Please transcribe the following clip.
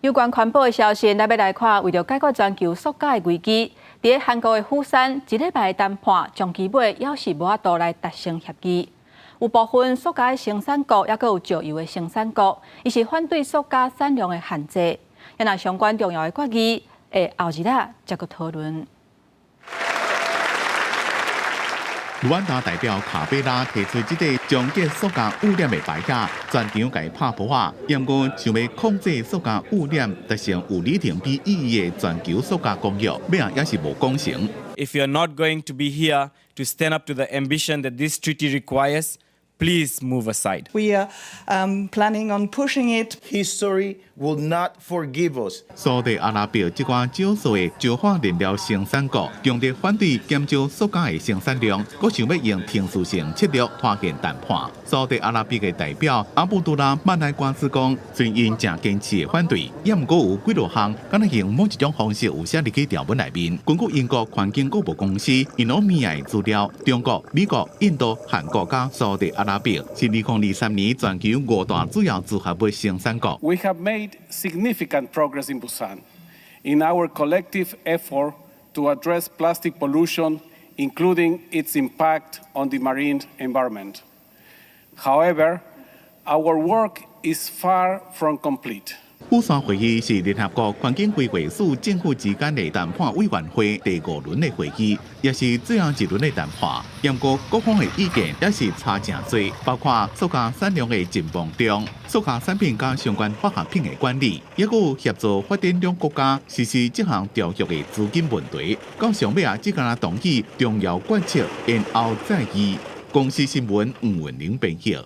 有關環保的消息，咱欲來看，為著解決全球塑膠的危機，佇韓國的釜山，這禮拜談判，終其尾猶是無法度來達成協議。有部分塑膠的生產國，猶閣有石油的生產國，伊是反對塑膠產量的限制。若相關重要的決議，會後日仔才閣討論。盧安達代表卡貝拉提出這個終結塑膠污染的牌仔，全場共伊拍噗仔。毋過想欲控制塑膠污染，達成有里程碑意義的全球塑膠公約，尾仔也是無講成。 If you are not going to be here to stand up to the ambition that this treaty requires, please move aside. We are planning on pushing it. History will not forgive us. 沙特阿拉伯這寡少數的石化燃料生產國，強烈反對減少塑膠的生產量，閣想欲用程序性策略拖延談判。沙特阿拉伯的代表阿布杜拉曼奈瓜斯講，雖然𪜶誠堅持的反對，也毋過有幾落項，敢若用某一種方式有寫入去條文內面。根據英國環境顧問公司 Eunomia 的資料，中國、美國、印度、韓國佮沙特阿拉伯是2023年全球五大主要聚合物生產國。 We have made significant progress in Busan in our collective effort to address plastic pollution, including its impact on the marine environment. However, our work is far from complete. 釜山會議是聯合國環境規劃署政府之間的談判委員會第五輪的會議，也是最後一輪的談判。毋過各方的意見也是差誠濟，包括塑膠產量的進步中、塑膠產品佮相關化學品的管理，抑閣有協助發展中國家實施這項條約的資金問題。到上尾啊，只敢若同意重要決策，延後再議。公視新聞吳文玲編譯。